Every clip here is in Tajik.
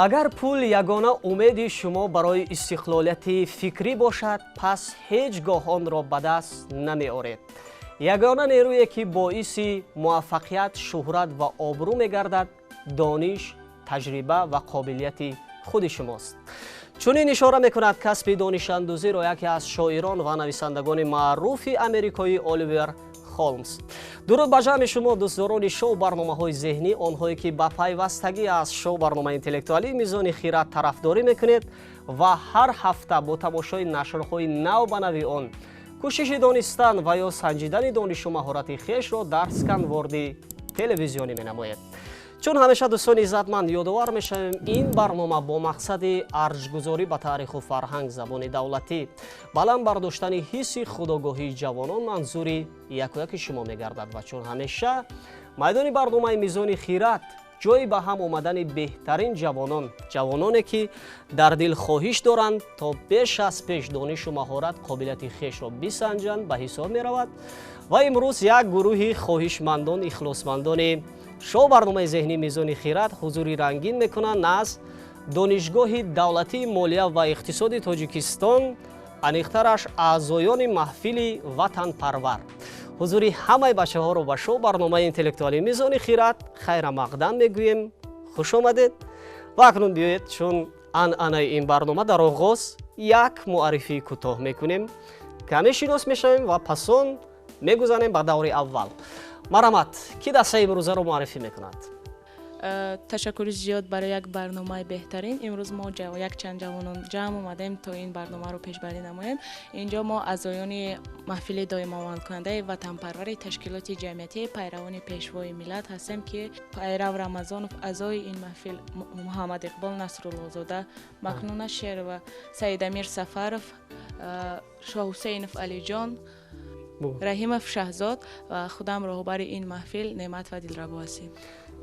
Агар пул ягона умеди шумо барои истиқлолияти фикрӣ бошад, пас ҳеҷ гоҳ онро ба даст намеоред. Ягона нерӯе ки боиси муваффақият, шӯҳрат ва обрӯ мегардад, дониш, таҷриба ва қобилияти худи шумост. Чунин ишора мекунад касби донишандӯзиро яке аз шоирон ва нависандагони маъруфи амрикоӣ Оливер Холмс. Дуруд ба ҷамъи шумо, дӯстдорони шоу барномаҳои зеҳнӣ, онҳое ки ба пайвастагӣ аз шоу барномаи интеллектуалӣ Мизони хирад тарафдорӣ мекунед ва ҳар ҳафта бо тамошои нашрҳои нав ба нави он кӯшиши донистан ва ё санҷидани донишу маҳорати хешро дар сканворди телевизионӣ менамоед. Чун ҳамеша, дӯстони иззатманд, ёдовар мешавем, ин барнома бо мақсади арҷгузорӣ ба таъриху фарҳанг, забони давлатӣ, баланд бардоштани ҳисси худогоҳии ҷавонон манзури якояки шумо мегардад. Ва чун ҳамеша майдони барномаи Мизони хирад ҷойи ба ҳам омадани беҳтарин ҷавонон, ҷавононе ки дар дил хоҳиш доранд то беш аз пеш донишу маҳорат, қобилияти хешро бисанҷанд, ба ҳисоб меравад. Ва имрӯз як гурӯҳи хоҳишмандон, ихлосмандони шоу барномаи зеҳнии Мизони хирад ҳузури рангин мекунанд аз Донишгоҳи давлатии молия ва иқтисоди Тоҷикистон, аниқтараш аъзоёни маҳфили ватанпарвар. Ҳузури ҳамаи бачаҳоро ба шоу барномаи интеллектуалии Мизони хирад хайрамақдам мегӯем. Хуш омадед. Ва акнун биёед, чун анъанаи ин барнома, дар оғоз як муаррифии кӯтоҳ мекунем, каме шинос мешавем ва пасон мегузарем ба даври аввал. Марҳамат, ки дастаи имрӯзаро муаррифӣ мекунад? Ташаккури зиёд барои як барномаи беҳтарин. Имрӯз мо якчанд ҷавонон ҷамъ омадем то ин барномаро пешбарӣ намоем. Инҷо мо аъзоёни маҳфили доимоамалкунандаи ватанпарвари ташкилоти ҷамъиятии пайравони пешвои миллат ҳастем, ки Пайрав Рамазонов, аъзои ин маҳфил Муҳаммад Иқбол Насруллозода, Макнуна Шерова, Саидамир Сафаров, Шоҳҳусейнов Алиҷон, Раҳимов Шаҳзод ва худам роҳбари ин маҳфил Неъмат ва Дилрабо ҳастем.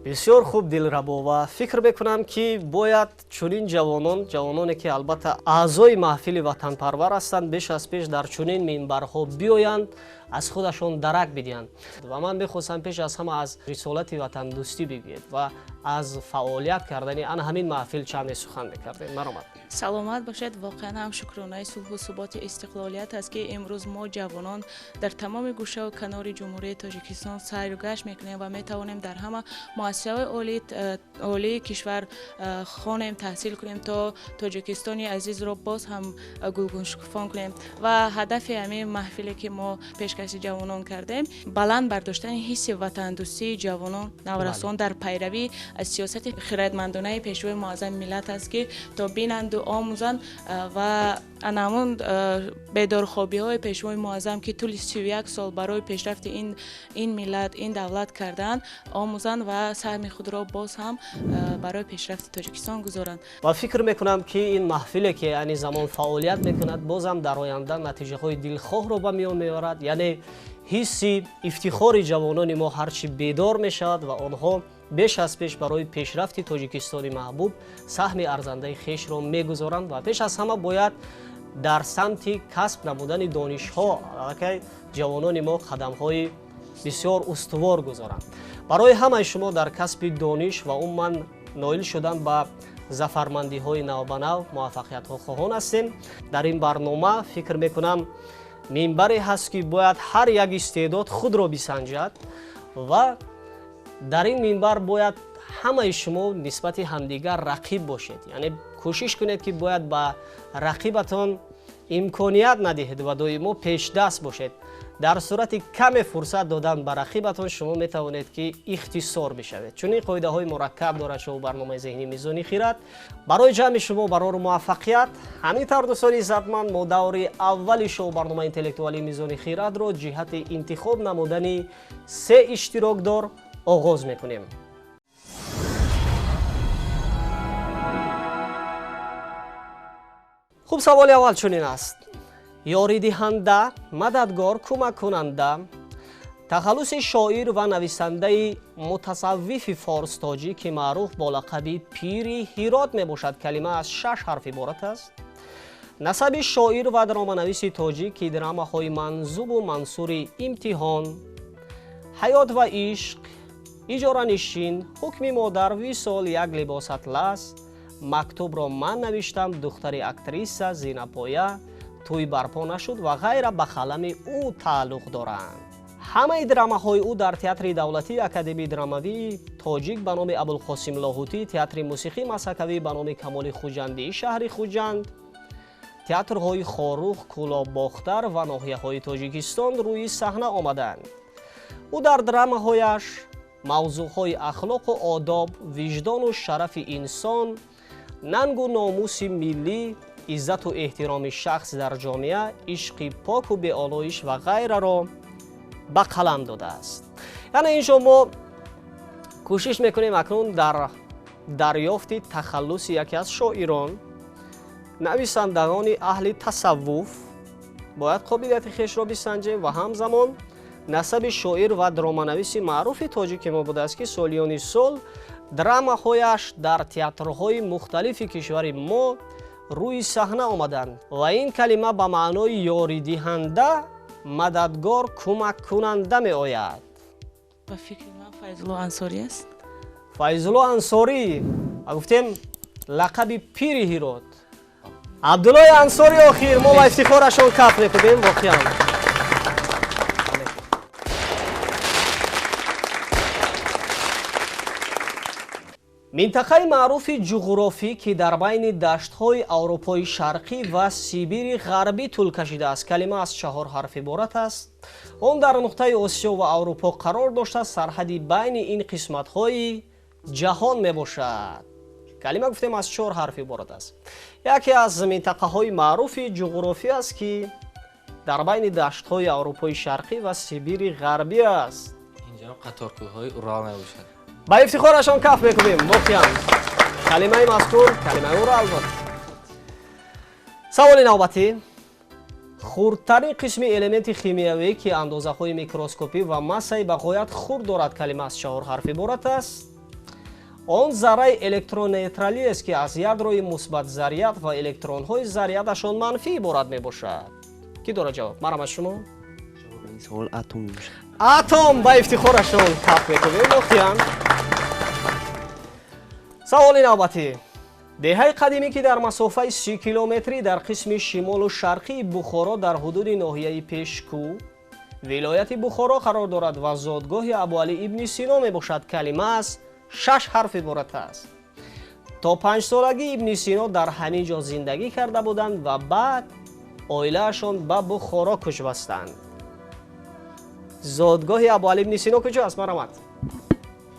Бисёр хуб, Дилрабо, ва фикр мекунам, ки бояд чунин ҷавонон, ҷавононе ки албатта аъзои маҳфили ватанпарвар ҳастанд, беш аз пеш дар чунин минбарҳо биёянд, аз худашон дарак бидиҳанд. Ва ман мехостам пеш аз ҳама аз рисолати ватандӯстӣ бигӯед ва аз фаъолият кардани ана ҳамин маҳфил чанде сухан мекардем. Марҳамат. Саломат бошед. Воқеан ҳам шукронаи сулҳу суботи истиқлолият аст, ки имрӯз мо ҷавонон дар тамоми гӯшаву канори Ҷумҳурии Тоҷикистон сайру гашт мекунем ва метавонем дар ҳама муассисаҳои олии кишвар хонем, таҳсил кунем, то Тоҷикистони азизро боз ҳам гулгуншукуфон кунем. Ва ҳадафи ҳамин маҳфиле ки мо пешкаши ҷавонон кардем, баланд бардоштани ҳисси ватандӯстии ҷавонон, наврасон дар пайравӣ аз сиёсати хирадмандонаи пешвои муаззами миллат аст, ки то бинанду омӯзанд ва ана ҳамон бедорхобиҳои пешвои муаззам, ки тӯли 31 сол барои пешрафти ин миллат, ин давлат кардаанд, омӯзанд ва саҳми худро боз ҳам барои пешрафти Тоҷикистон гузоранд. Ва фикр мекунам, ки ин маҳфиле ки айни замон фаъолият мекунад, бозам дар оянда натиҷаҳои дилхоҳро ба миён меорад, яъне ҳисси ифтихори ҷавонони мо ҳарчи бедор мешавад ва онҳо беш аз пеш барои пешрафти Тоҷикистони маҳбуб саҳми арзандаи хешро мегузоранд. Ва пеш аз ҳама бояд дар самти касб намудани донишҳо аллакай ҷавонони мо қадамҳои бисёр устувор гузоранд. Барои ҳамаи шумо дар касби дониш ва умуман ноил шудан ба зафармандиҳои навбанав муваффақиятҳо хоҳон ҳастем. Дар ин барнома фикр мекунам, минбаре ҳаст, ки бояд ҳар як истеъдод худро бисанҷад ва дар ин минбар бояд ҳамаи шумо нисбати ҳамдигар рақиб бошед, яъне кӯшиш кунед, ки бояд ба рақибатон имконият надиҳед ва доимо пешдаст бошед. Дар сурати каме фурсат додан ба рақибатон шумо метавонед, ки ихтисор бишавед. Чунин қоидаҳои мураккаб дорад шоу барномаи зеҳнии Мизони хирад. Барои ҷамъи шумо барору муваффақият. Ҳамин тавр, дӯстони иззатманд, мо даври аввали шоу барномаи интеллектуалии Мизони хирадро ҷиҳати интихоб намудани се иштирокдор оғоз мекунем. Хуб, саволи аввал чунин аст: ёридиҳанда, мададгор, кӯмаккунанда, тахаллуси шоир ва нависандаи мутасаввифи форс-тоҷик, ки маъруф бо лақаби Пири Ҳирот мебошад. Калима аз шаш ҳарф иборат аст. Насаби шоир ва драманависи тоҷик, ки драмаҳои манзубу мансури имтиҳон, ҳаёт ва ишқ, иҷоранишин, ҳукми модар, висол, як либос атлас Мактубро ман навиштам, Духтари актриса, Зинапоя, Тӯй барпо нашуд ва ғайра ба қалами ӯ тааллуқ доранд. Ҳамаи драмаҳои ӯ дар Театри давлатии Академияи драмавии тоҷик ба номи Абулқосим Лоҳутӣ, Театри мусиқии масҳакавӣ ба номи Камоли Хуҷандии шаҳри Хуҷанд, театрҳои Хоруғ, Кӯлоб, Бохтар ва ноҳияҳои Тоҷикистон рӯи саҳна омаданд. Ӯ дар драмаҳояш мавзӯъҳои ахлоқу одоб, виҷдону шарафи инсон, нангу номуси миллӣ, иззату эҳтироми шахс дар ҷомеа, ишқи поку беолоиш ва ғайраро ба қалам додааст. Яъне инҷо мо кӯшиш мекунем акнун дар дарёфти тахаллуси яке аз шоирон, нависандагони аҳли тасаввуф бояд қобилияти хешро бисанҷем ва ҳамзамон насаби шоир ва драманависи маъруфи тоҷики мо будааст, ки солиёни сол драмаҳояш дар театрҳои мухталифи кишвари мо рӯи саҳна омаданд ва ин калима ба маънои ёридиҳанда, мададгор, кӯмаккунанда меояд. Ба фикри ман Файзулло Ансорӣ аст. Файзулло Ансорӣ, ва гуфтем лақаби пири Ҳирот. Абдуллои Ансорӣ. Охир мо ба ифтихорашон каф мекунем воқеан. Минтақаи маъруфи ҷуғрофӣ, ки дар байни даштҳои Аврупои Шарқӣ ва Сибири Ғарбӣ тӯл кашидааст, калима аз чаҳор ҳарф иборат аст. Он дар нуқтаи Осиё ва Аврупо қарор дошта, сарҳади байни ин қисматҳои ҷаҳон мебошад. Калима гуфтем аз чор ҳарф иборат аст. Яке аз минтақаҳои маъруфи ҷуғрофӣ аст, ки дар байни даштҳои Аврупои Шарқӣ ва Сибири Ғарбӣ аст. Инҷо қаторкӯҳҳои Урал мебошад. Ба ифтихорашон каф мекунем воқеан. Калимаи мазкур калимаи Урал буд. Саволи навбатӣ. Хурдтарин қисми элементи химиявӣ, ки андозаҳои микроскопӣ ва массаи ба ғоят хурд дорад, калима аз чаҳор ҳарф иборат аст. Он зарраи электронейтралӣ аст, ки аз ядрои мусбат заряд ва электронҳои зарядашон манфӣ иборат мебошад. Кӣ дорад ҷавоб? Марам аз шумо. Ин савол атом мебошад. Атом, ба ифтихорашон каф мекунем воқеан. Саволи навбатӣ. Деҳаи қадимӣ, ки дар масофаи 30 километрӣ дар қисми шимолу шарқии Бухоро дар ҳудуди ноҳияи Пешкӯ, вилояти Бухоро қарор дорад ва зодгоҳи Абуалӣ ибни Сино мебошад, калима аз шаш ҳарф иборат аст. То панҷсолагӣ Ибни Сино дар ҳамин ҷо зиндагӣ карда буданд ва баъд оилаашон ба Бухоро кӯч бастанд. Зодгоҳи Абуалӣ ибни Сино куҷо аст? Марамат.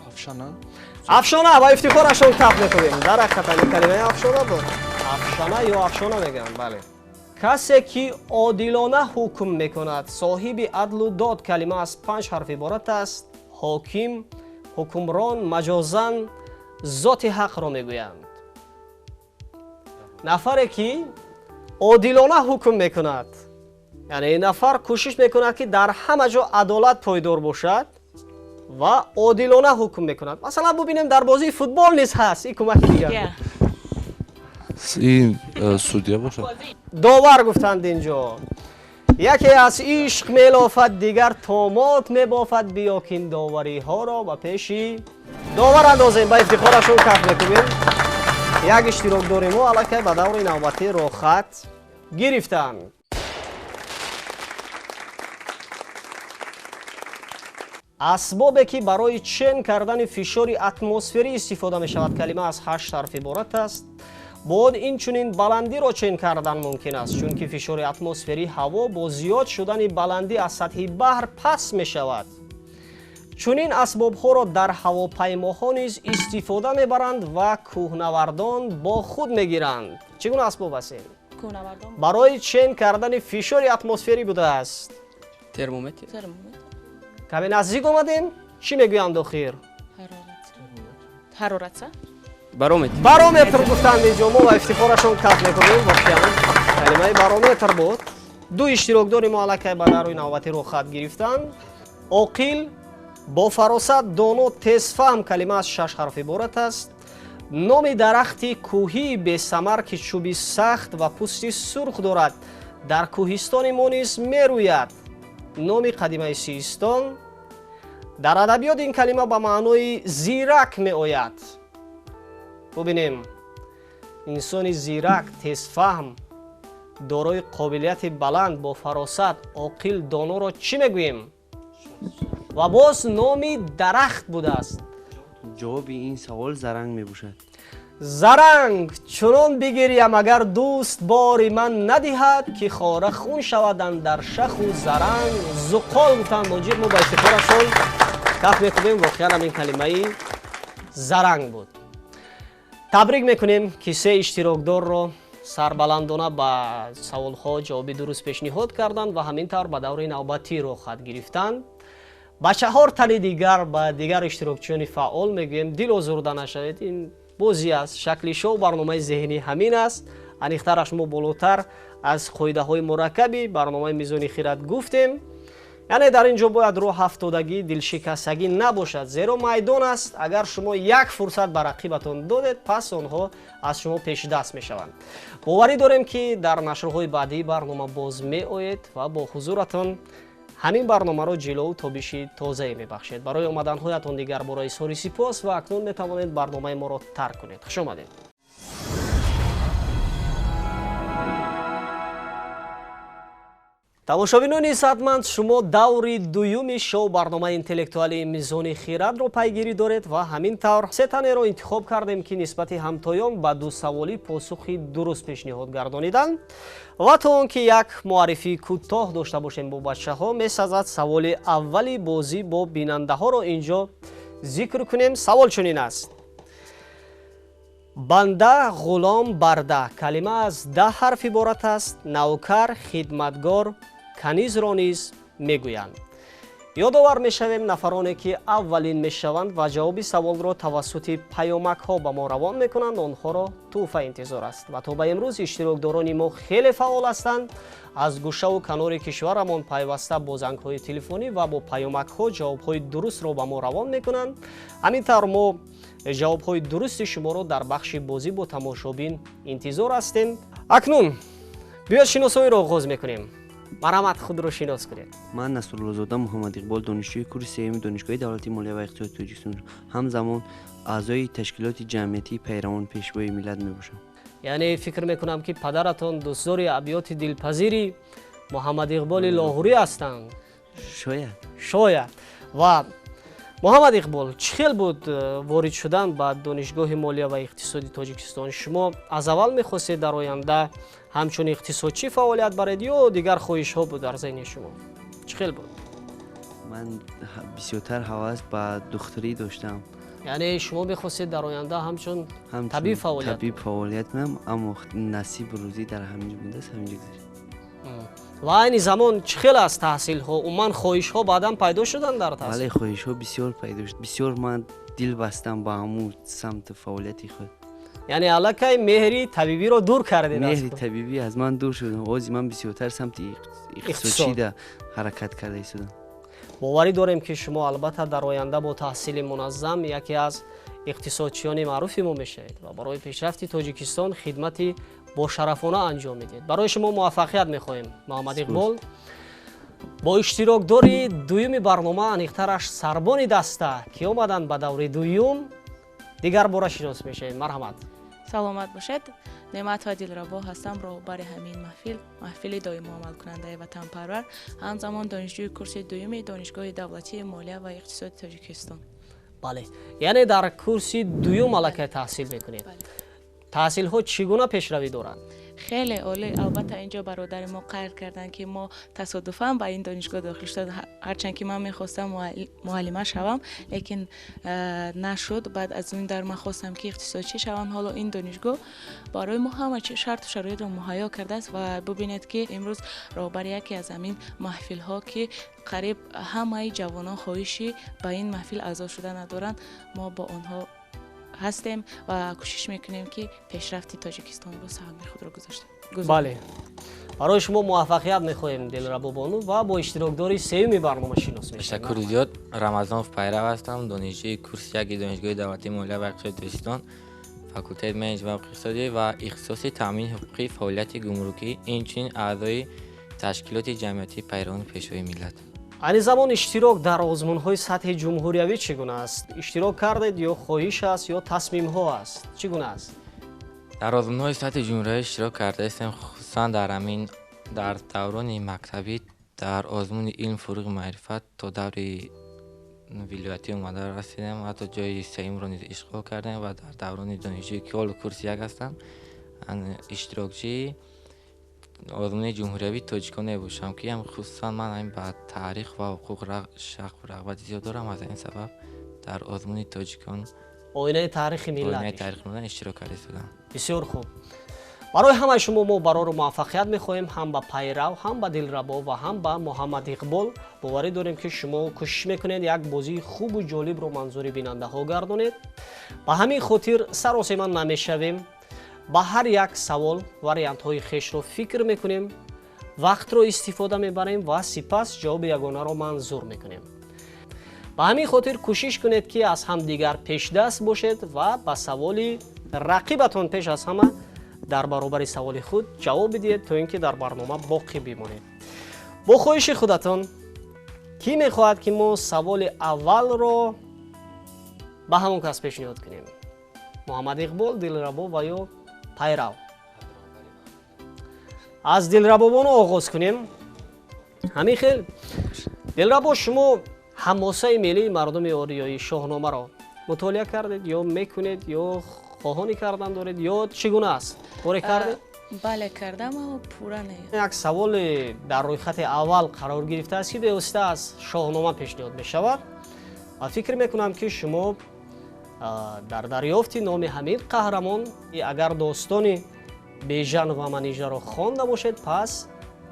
Афшана. Афшона, ба ифтихорашон каф мекунем. Дар ҳақиқат ин калимаи афшона буд. Афшана ё афшона мегӯянд, бале. Касе ки одилона ҳукм мекунад, соҳиби адлу дод, калима аз панҷ ҳарф иборат аст. Ҳоким, ҳукмрон, маҷозан зоти ҳақро мегӯянд. Нафаре ки одилона ҳукм мекунад, яъне ин нафар кӯшиш мекунад, ки дар ҳама ҷо адолат пойдор бошад ва одилона ҳукм мекунад. Масалан, бубинем, дар бозии футбол низ ҳаст ин кӯмаки дигар. Ин судья бошад. Довар гуфтанд инҷо. Яке аз ишқ мелофад, дигар томот мебофад, биё ки ин довариҳоро ба пеши довар андозем. Ба ифтихорашон каф мекунем. Як иштирокдори мо аллакай ба даври навбатӣ роҳхат гирифтанд. Асбобе ки барои чен кардани фишори атмосферӣ истифода мешавад, калима аз ҳашт ҳарф иборат аст. Бо он инчунин баландиро чен кардан мумкин аст, чунки фишори атмосферии ҳаво бо зиёд шудани баландӣ аз сатҳи баҳр паст мешавад. Чунин асбобҳоро дар ҳавопаймоҳо низ истифода мебаранд ва кӯҳнавардон бо худ мегиранд. Чӣ гуна асбоб аст ин? Кӯҳнавардон барои чен кардани фишори атмосферӣ будааст. Термометр. Термометр. Каме наздик омадем. Чӣ мегӯянд охир? Ҳарорат. Ҳарорат. Барометр. Барометр гуфтанд инҷо. Мо ба ифтихорашон каф мекунем воқеан. Калимаи барометр буд. Ду иштирокдори мо аллакай ба дарои навбатӣ роҳхат гирифтанд. Оқил, бо фаросат, доно, тезфаҳм, калима аз шаш ҳарф иборат аст. Номи дарахти кӯҳии бесамар, ки чӯби сахт ва пӯсти сурх дорад, дар кӯҳистони мо низ мерӯяд. Номи қадимаи Систон. Дар адабиёт ин калима ба маънои зирак меояд. Бубинем. Инсони зирак, тезфаҳм, дорои қобилияти баланд, бо фаросат, оқил, доноро чӣ мегӯем? Ва боз номи дарахт будааст. Ҷавоби ин савол заранг мебошад. Заранг. Чунон бигирям, агар дӯст бори ман надиҳад, ки хора хун шавад андар шаху заранг. Зуқол гуфтанд моҷир. Мо ба ифтихорашон каф мекунем. Воқеан ҳам ин калимаи заранг буд. Табрик мекунем, ки се иштирокдорро сарбаландона ба саволҳо ҷавоби дуруст пешниҳод карданд ва ҳамин тавр ба давраи навбатӣ роҳхат гирифтанд. Ба чаҳор тани дигар, ба дигар иштирокчиёни фаъол мегӯем: дил озурда нашавед, ин бозӣ аст, шакли шоу барномаи зеҳнӣ ҳамин аст. Аниқтараш, мо болотар аз қоидаҳои мураккаби барномаи Мизони хирад гуфтем, яъне дар ин ҷо бояд рӯҳафтодагӣ, дилшикастагӣ набошад, зеро майдон аст. Агар шумо як фурсат ба рақибатон додед, пас онҳо аз шумо пешдаст мешаванд. Боварӣ дорем, ки дар нашрҳои баъдии барнома боз меоед ва бо ҳузуратон ҳамин барномаро ҷилову тобиши тозае мебахшед. Барои омаданҳоятон дигар бора изҳори сипос ва акнун метавонед барномаи моро тарк кунед. Хуш омадед. Тамошобинони саҳатманд, шумо даври дуюми шоу барномаи интеллектуалии Мизони хирадро пайгирӣ доред ва ҳамин тавр се танеро интихоб кардем, ки нисбати ҳамтоён ба ду саволӣ посухи дуруст пешниҳод гардониданд. Ва то он ки як муаррифии кӯтоҳ дошта бошем бо бачаҳо, месазад саволи аввали бозӣ бо бинандаҳоро инҷо зикр кунем. Савол чунин аст: банда, ғулом, барда калима аз 10 ҳарф иборат аст. Навкар, хидматгор, канизро низ мегӯянд. Ёдовар мешавем, нафароне ки аввалин мешаванд ва ҷавоби саволро тавассути паёмакҳо ба мо равон мекунанд, онҳоро тӯҳфа интизор аст. Ва то ба имрӯз иштирокдорони мо хеле фаъол ҳастанд. Аз гӯшаву канори кишварамон пайваста бо зангҳои телефонӣ ва бо паёмакҳо ҷавобҳои дурустро ба мо равон мекунанд. Ҳамин тавр мо ҷавобҳои дурусти шуморо дар бахши бозӣ бо тамошобин интизор ҳастем. Акнун биёед шиносоиро оғоз мекунем. Марҳамат, худро шинос кунед. Ман Насруллозода Муҳаммад Иқбол, донишҷӯи курси сеюми Донишгоҳи давлатии молия ва иқтисоди Тоҷикистон, ҳамзамон аъзои ташкилоти ҷамъиятии пайравон Пешвои миллат мебошам. Яъне фикр мекунам, ки падаратон дӯстдори абёти дилпазири Муҳаммад Иқболи Лоҳурӣ ҳастанд. Шояд. Шояд. Ва Муҳаммад Иқбол, чӣ хел буд ворид шудан ба Донишгоҳи молия ва иқтисоди Тоҷикистон? Шумо аз аввал мехостед дар оянда ҳамчун иқтисодчӣ фаъолият баред ё дигар хоҳишҳо буд дар зеҳни шумо? Чӣ хел буд? Ман бисёртар ҳавас ба духтурӣ доштам. Яъне шумо мехостед дар оянда ҳамчун табиб фаъолият? Табиб фаъолият кунам, аммо насиб рӯзӣ дар ҳамин ҷо будааст, ҳамин ҷо гузашт. Ва айни замон чӣ хел аст таҳсилҳо? Умуман хоҳишҳо баъдан пайдо шуданд дар таҳсил? Бале, хоҳишҳо бисёр пайдо шуд. Бисёр ман дил бастам ба ҳамун самти фаъолияти худ. Яъне аллакай меҳри табибиро дур кардед? Меҳри табибӣ аз ман дур шуд. Ҳозир ман бисёртар самти иқтисодчида ҳаракат карда истодам. Боварӣ дорем, ки шумо албатта дар оянда бо таҳсили муназзам яке аз иқтисодчиёни маъруфи мо мешавед ва барои пешрафти Тоҷикистон хидмати бошарафона анҷом медиҳед. Барои шумо муваффақият мехоҳем, Муҳаммад Иқбол. Бо иштирокдори дуюми барнома, аниқтараш сарбони даста, ки омаданд ба даври дуюм, дигар бора шинос мешавем. Марҳамат. Саломат бошед. Неъматова Дилрабо ҳастам, роҳбари ҳамин маҳфил, маҳфили доимо амалкунандаи ватанпарвар, ҳамзамон донишҷӯи курси дуюми Донишгоҳи давлатии молия ва иқтисоди Тоҷикистон. Бале, яъне дар курси дуюм аллакай таҳсил мекунед. Таҳсилҳо чӣ гуна пешравӣ доранд? Хеле олӣ. Албатта, инҷо бародари мо қайд карданд, ки мо тасодуфан ба ин донишгоҳ дохил шудем. Ҳарчанд ки ман мехостам муаллима шавам, лекин нашуд. Баъд аз ин дар ман хостам, ки иқтисодчӣ шавам. Ҳоло ин донишгоҳ барои мо ҳама шарту шароитро муҳайё кардааст ва бубинед, ки имрӯз роҳбари яке аз ҳамин маҳфилҳо, ки қариб ҳамаи ҷавонон хоҳиши ба ин маҳфил аъзо шуда надоранд, мо бо онҳо ҳастем ва кӯшиш мекунем, ки пешрафти Тоҷикистонро саҳми худро гузоштем. Бале, барои шумо муваффақият мехоҳем, Дилрабобону. Ва бо иштирокдори сеюми барнома шинос мешавем. Ташаккури зиёд. Рамазонов Пайрав ҳастам, донишҷӯи курси яки Донишгоҳи давлатии молия ва иқтисоди Тоҷикистон, факултети менеҷмент ва иқтисодӣ ва ихтисоси таъмини ҳуқуқии фаъолияти гумрукӣ, инчунин аъзои ташкилоти ҷамъиятии пайравони Пешвои миллат. Айни замон иштирок дар озмунҳои сатҳи ҷумҳуриявӣ чӣ гуна аст? Иштирок кардед ё хоҳиш аст, ё тасмимҳо аст? Чӣ гуна аст? Дар озмунҳои сатҳи ҷумҳуриявӣ иштирок кардаистем, хусусан дар ҳамин дар даврони мактабӣ дар озмуни илм, фуруғи маърифат то даври вилоятӣ омада расидем, ҳатто ҷои сеюмро низ ишғол кардем ва дар даврони донишҷӯӣ, ки ҳоло курси як ҳастам, иштирокчии озмуни ҷумҳуриявии тоҷикон мебошам, ки ҳам хусусан ман ҳамин ба таърих ва ҳуқуқ шағфу рағбати зиёд дорам. Аз ин сабаб дар озмуни тоҷикон оинаи таърихи миллат оинаи таърихи миллат иштирок карда истодам. Бисёр хуб. Барои ҳамаи шумо мо барору муваффақият мехоҳем, ҳам ба Пайрав, ҳам ба Дилрабо ва ҳам ба Муҳаммад Иқбол. Боварӣ дорем, ки шумо кӯшиш мекунед як бозии хубу ҷолибро манзури бинандаҳо гардонед. Ба ҳамин хотир саросема намешавем, ба ҳар як савол вариантҳои хешро фикр мекунем, вақтро истифода мебарем ва сипас ҷавоби ягонаро манзур мекунем. Ба ҳамин хотир кӯшиш кунед, ки аз ҳамдигар пешдаст бошед ва ба саволи рақибатон пеш аз ҳама дар баробари саволи худ ҷавоб бидиҳед, то ин ки дар барнома боқӣ бимонед. Бо хоҳиши худатон, кӣ мехоҳад, ки мо саволи аввалро ба ҳамон кас пешниҳод кунем? Муҳаммад Иқбол, Дилрабо ва ё Пайрав? Аз Дилрабобоно оғоз кунем. Ҳамин хел, Дилрабо, шумо ҳамосаи миллии мардуми ориёӣ Шоҳномаро мутолиа кардед ё мекунед ё хоҳонӣ кардан доред ё чӣ гуна аст? Боре кардед? Бале, кардам, аммо пурра не. Як саволе дар рӯйхати аввал қарор гирифтааст, ки бевосита аз Шоҳнома пешниҳод мешавад ва фикр мекунам, ки шумо дар дарёфти номи ҳамин қаҳрамон, агар достони Бежан ва Манижаро хонда бошед, пас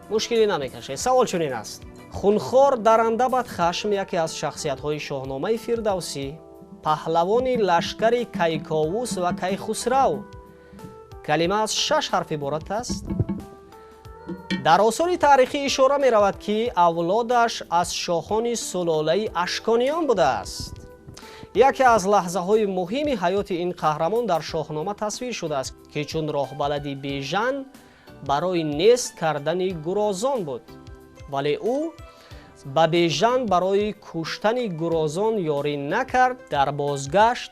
мушкилӣ намекашед. Савол чунин аст: хунхор даранда бадхашм яке аз шахсиятҳои Шоҳномаи Фирдавсӣ, паҳлавони лашкари Кайковус ва Кайхусрав. Калима аз 6 ҳарф иборат аст. Дар осори таърихӣ ишора меравад, ки авлодаш аз шоҳони сулолаи Ашкониён будааст. Яке аз лаҳзаҳои муҳими ҳаёти ин қаҳрамон дар Шоҳнома тасвир шудааст, ки чун роҳбалади Бежан барои нест кардани гурозон буд, вале ӯ ба Бежан барои куштани гурозон ёрӣ накард. Дар бозгашт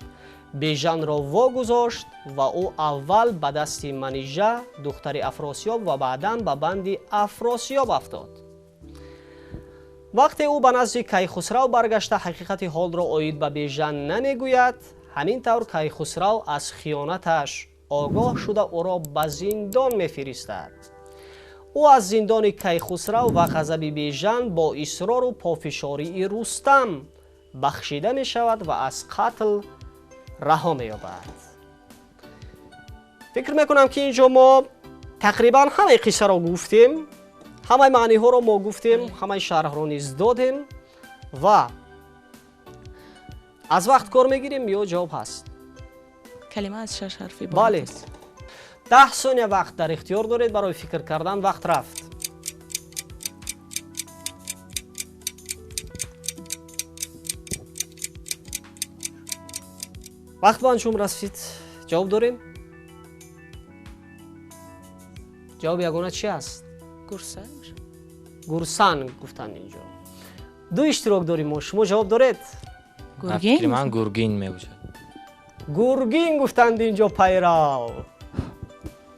Бежанро вогузошт ва ӯ аввал ба дасти Манижа, духтари Афросиёб, ва баъдан ба банди Афросиёб афтод. Вақте ӯ ба назди Кайхусрав баргашта ҳақиқати ҳолро оид ба Бежан намегӯяд, ҳамин тавр Кайхусрав аз хиёнаташ огоҳ шуда ӯро ба зиндон мефиристад. Ӯ аз зиндони Кайхусрав ва ғазаби Бежан бо исрору пофишории Рустам бахшида мешавад ва аз қатл раҳо меёбад. Фикр мекунам, ки инҷо мо тақрибан ҳамаи қиссаро гуфтем, ҳамаи маъниҳоро мо гуфтем, ҳамаи шарҳро низ додем ва аз вақт кор мегирем ё ҷавоб ҳаст? Калима аз 6 ҳарф иборат Бале. аст. 10 сония вақт дар ихтиёр доред барои фикр кардан. Вақт рафт. Вақт ба анҷом расид. Ҷавоб дорем? Ҷавоби ягона чи аст? Гурсанг. Гурсанг гуфтанд инҷо. Ду иштирок дорем мо. Шумо ҷавоб доред? Гургин? Фикри ман Гургин мебошад. Гургин гуфтанд инҷо Пайрав.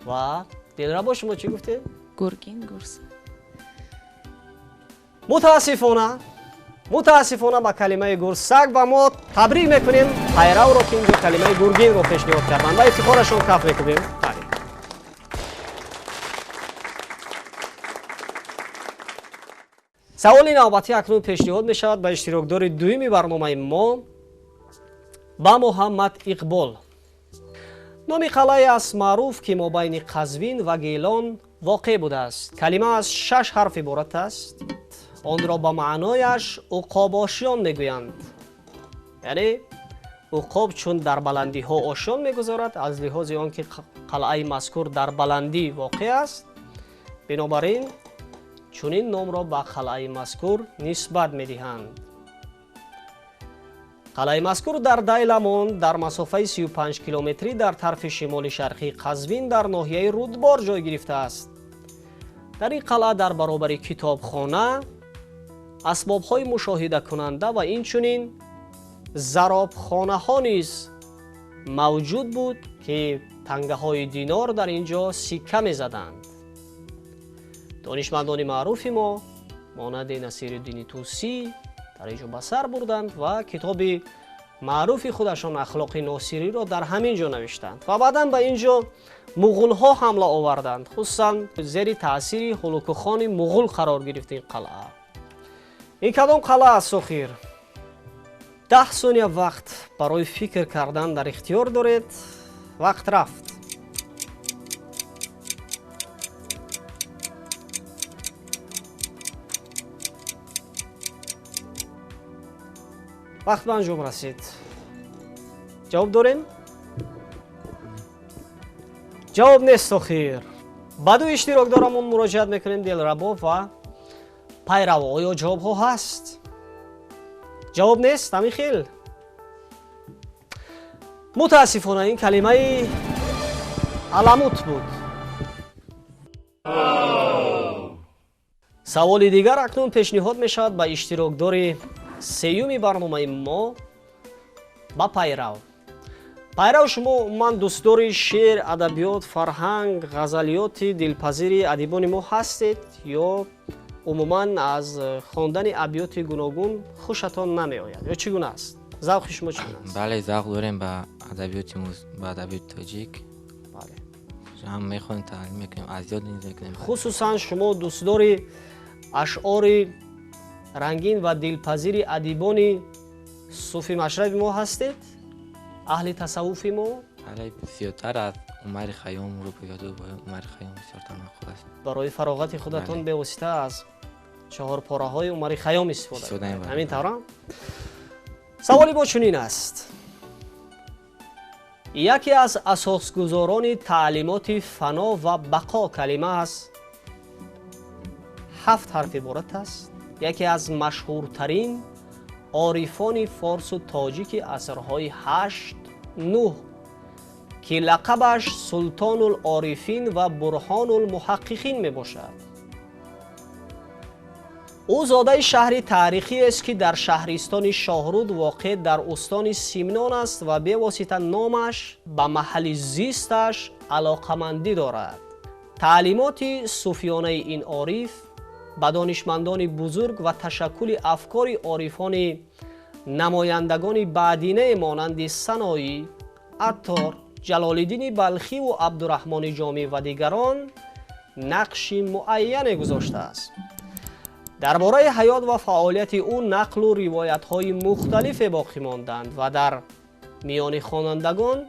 Ва Дилрабо, шумо чӣ гуфтед? Гургин, гурсанг. Мутаассифона ба калимаи гурсак ва мо табрик мекунем Пайравро, ки инҷо калимаи гургинро пешниҳод карданд ва ифтихорашон каф мекунем. Саволи навбатӣ акнун пешниҳод мешавад ба иштирокдори дуюми барномаи мо, ба Муҳаммад Иқбол. Номи қалъае аст маъруф, ки мобайни Қазвин ва Гелон воқеъ будааст. Калима аз 6 ҳарф иборат аст. Онро ба маънояш уқобошиён мегӯянд. Яъне уқоб чун дар баландиҳо ошён мегузорад, аз лиҳози он ки қалъаи мазкур дар баландӣ воқеъ аст, бинобар ин чунин номро ба қалъаи мазкур нисбат медиҳанд. Қалъаи мазкур дар Дайламон дар масофаи 35 километрӣ дар тарфи шимоли шарқии Қазвин дар ноҳияи Рудбор ҷой гирифтааст. Дар ин қалъа дар баробари китобхона, асбобҳои мушоҳидакунанда ва инчунин заробхонаҳо низ мавҷуд буд, ки Тангаҳои динор дар ин ҷо сикка мезаданд. Донишмандони маъруфи мо монанди Насириддини Тӯсӣ дар ин ҷо ба сар бурданд ва китоби маъруфи худашон Ахлоқи Носириро дар ҳамин ҷо навиштанд ва баъдан ба ин ҷо муғулҳо ҳамла оварданд. Хусусан зери таъсири Ҳулукухони муғул қарор гирифт ин қалъа. Ин кадом қалъа аст охир? 10 сония вақт барои фикр кардан дар ихтиёр доред. Вақт рафт. Вақт ба анҷом расид. Ҷавоб дорем? Ҷавоб нест охир. Ба ду иштирокдорамон муроҷиат мекунем, Дилрабо ва Пайрав. Оё ҷавобҳо ҳаст? Ҷавоб нест, ҳамин хел? Мутаассифона ин калимаи Аламут буд. Саволи дигар акнун пешниҳод мешавад ба иштирокдори сеюми барномаи мо, ба Пайрав. Пайрав, шумо умуман дӯстдори шеър, адабиёт, фарҳанг, ғазалиёти дилпазири адибони мо ҳастед ё умуман аз хондани абёти гуногун хушатон намеояд ё чӣ гуна аст? Завқи шумо чӣ гуна аст? Бале, завқ дорем ба адабиёти ба адабиёти тоҷик. Бале. Ҳам мехонем, таълим мекунем, аз ёд низ мекунем. Хусусан шумо дӯстдори ашъори рангин ва дилпазири адибони суфи машраби мо ҳастед? Аҳли тасаввуфи мо? Бале, зиёдтар аз Умари Хайём, рубоиёту Умари Хайём бисёртар маъқул аст. Барои фароғати худатон бевосита аз чаҳорпораҳои Умари Хайём истифода мебаред. Ҳамин тавра? Саволи мо чунин аст. Яке аз асосгузорони таълимоти фано ва бақо калима аст. 7 ҳарф иборат аст. Яке аз машҳуртарин орифони форсу тоҷики асрҳои 8-9 ки лақабаш Султонулорифин ва Бурҳонулмуҳаққиқин мебошад. Ӯ зодаи шаҳри таърихиест ки дар шаҳристони Шоҳруд воқеъ дар устони Симнон аст ва бевосита номаш ба маҳалли зисташ алоқамандӣ дорад. Таълимоти суфиёнаи ин ориф ба донишмандони бузург ва ташаккули афкори орифони намояндагони баъдинае монанди Саноӣ, Аттор, Ҷалолиддини Балхиву Абдураҳмони Ҷомӣ ва дигарон нақши муайяне гузоштааст. Дар бораи ҳаёт ва фаъолияти ӯ нақлу ривоятҳои мухталифе боқӣ монданд ва дар миёни хонандагон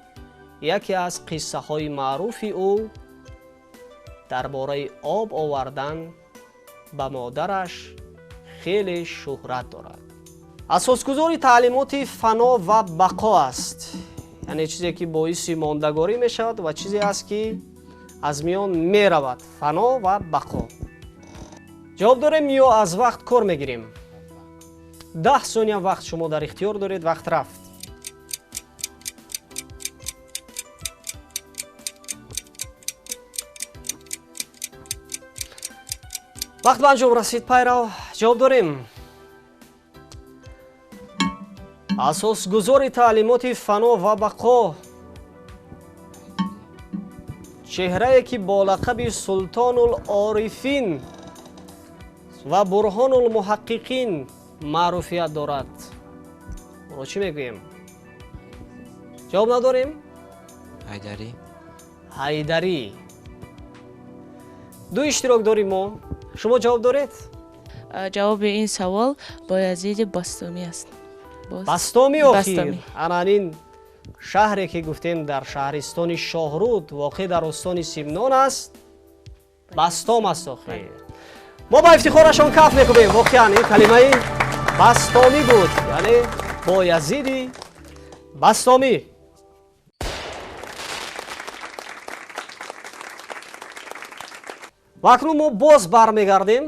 яке аз қиссаҳои маъруфи ӯ дар бораи об овардан ба модараш хеле шӯҳрат дорад. Асосгузори таълимоти фано ва бақо аст, яъне чизе ки боиси мондагорӣ мешавад ва чизе аст ки аз миён меравад. Фано ва бақо. Ҷавоб дорем ё аз вақт кор мегирем? 10 сония вақт шумо дар ихтиёр доред. Вақт рафт. Вақт ба анҷом расид. Пайрав, ҷавоб дорем. Асосгузори таълимоти фано ва бақо, чеҳрае ки бо лақаби Султонулорифин ва Бурҳонулмуҳаққиқин маъруфият дорад. Ӯро чӣ мегӯем? Ҷавоб надорем? Ҳайдарӣ. Ҳайдарӣ. Ду иштирокдори мо. Шумо ҷавоб доред? Ҷавоби ин савол Боязиди Бастомӣ аст. Бастомӣ охир. Ана ин шаҳре ки гуфтем дар шаҳристони Шоҳруд воқеъ дар устони Симнон аст, Бастом аст охир. Мо ба ифтихорашон каф мекунем. Воқеан ин калимаи Бастомӣ буд, яъне Боязиди Бастомӣ. Ва акнун мо боз бармегардем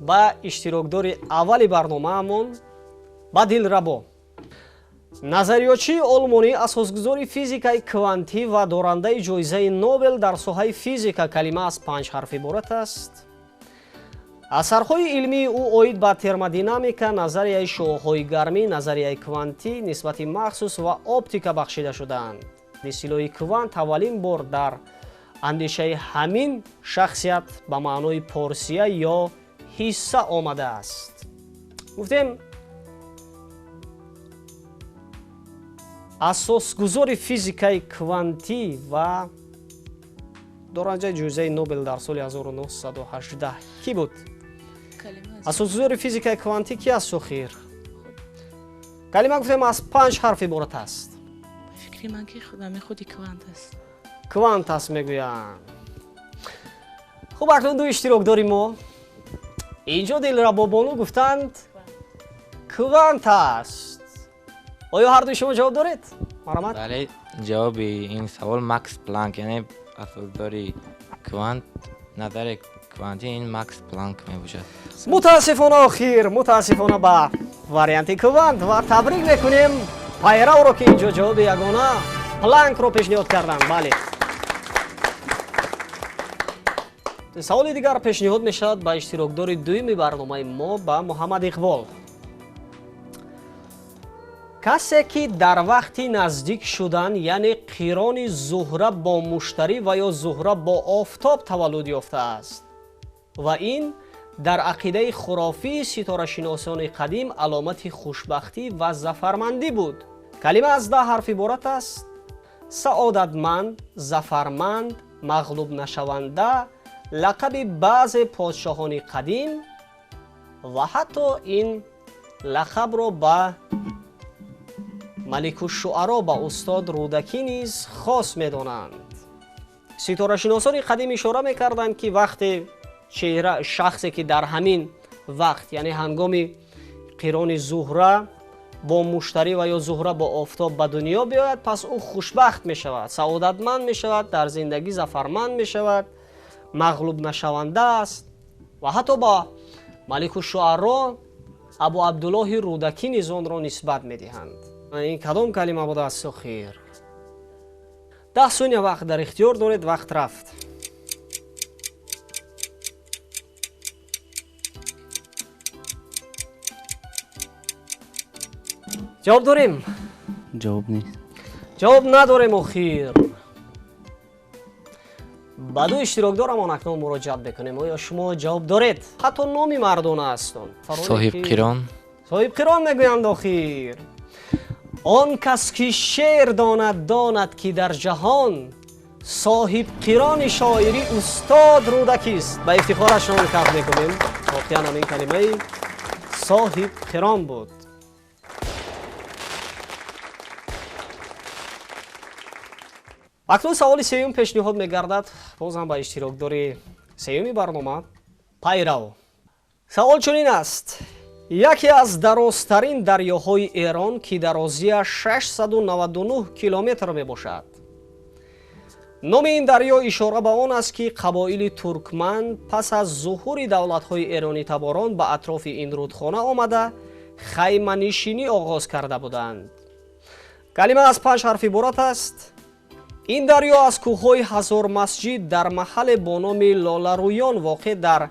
ба иштирокдори аввали барномаамон, ба Дилрабо. Назариётчии олмонӣ, асосгузори физикаи квантӣ ва дорандаи ҷоизаи Нобел дар соҳаи физика калима аз 5 ҳарф иборат аст. Асарҳои илмии ӯ оид ба термодинамика, назарияи шуоъҳои гармӣ, назарияи квантӣ, нисбати махсус ва оптика бахшида шудаанд. Истилоҳи квант аввалин бор дар андешаи ҳамин шахсият ба маънои порсия ё ҳисса омадааст. Гуфтем асосгузори физикаи квантӣ ва доранҷаи ҷоизаи Нобел дар соли 1918 кӣ буд? Асосгузори физикаи квантӣ ки аст охир? Калима гуфтем аз 5 ҳарф иборат аст. Фикри ман ки ҳами худи квант аст. Квант аст мегӯянд. Хуб, акнун ду иштирокдори мо инҷо Дилрабобону гуфтанд квант аст. Оё ҳардуи шумо ҷавоб доред? Марҳамат. Бале, ҷавоби ин савол Макс Планк, яъне асосгузори квант, назари квантӣ ин Макс Планк мебошад. Мутаассифона охир, мутаассифона ба варианти квант ва табрик мекунем пайравро, ки инҷо ҷавоби ягона Планкро пешниҳод карданд. Бале. Саволи дигар пешниҳод мешавад ба иштирокдори дуюми барномаи мо, ба Муҳаммад Иқбол. Касе ки дар вақти наздик шудан, яъне қирони Зуҳра бо Муштарӣ ва ё Зуҳра бо Офтоб таваллуд ёфтааст ва ин дар ақидаи хурофии ситорашиносони қадим аломати хушбахтӣ ва зафармандӣ буд. Калима аз 10 ҳарф иборат аст. Саодатманд, зафарманд, мағлубнашаванда, лақаби баъзе подшоҳони қадим ва ҳатто ин лақабро ба Маликушшуаро, ба устод Рӯдакӣ низ хос медонанд. Ситорашиносони қадим ишора мекарданд, ки вақте чеҳра шахсе ки дар ҳамин вақт, яъне ҳангоми қирони Зуҳра бо Муштарӣ ва ё Зуҳра бо Офтоб ба дунё биёяд, пас ӯ хушбахт мешавад, саодатманд мешавад, дар зиндагӣ зафарманд мешавад, мағлубнашаванда аст ва ҳатто ба Маликушшуаро Абу Абдуллоҳи Рӯдакӣ низ онро нисбат медиҳанд. Ин кадом калима будааст охир? 10 сония вақт дар ихтиёр доред, вақт рафт. Ҷавоб дорем? Ҷавоб нест. Ҷавоб надорем охир. Ба ду иштирокдорамон акнун муроҷиат мекунем. Оё шумо ҷавоб доред? Ҳатто номи мардона ҳастон. Соҳибқирон. Соҳибқирон мегӯянд охир. Он кас ки шеър донад, донад ки дар ҷаҳон соҳибқирони шоирӣ устод Рӯдакист. Ба ифтихорашон каф мекунем. Воқеан ҳамин калимаи соҳибқирон буд. Акнун саволи сеюм пешниҳод мегардад боз ҳам ба иштирокдори сеюми барнома Пайрав. Савол чунин аст. Яке аз дарозтарин дарёҳои Эрон, ки дарозияш 699 километр мебошад. Номи ин дарё ишора ба он аст, ки қабоили туркман пас аз зуҳури давлатҳои эронитаборон ба атрофи ин рудхона омада хайманишинӣ оғоз карда буданд. Калима аз 5 ҳарф иборат аст. Ин дарё аз кӯҳҳои Ҳазормасҷид дар маҳалле бо номи Лоларуён воқеъ дар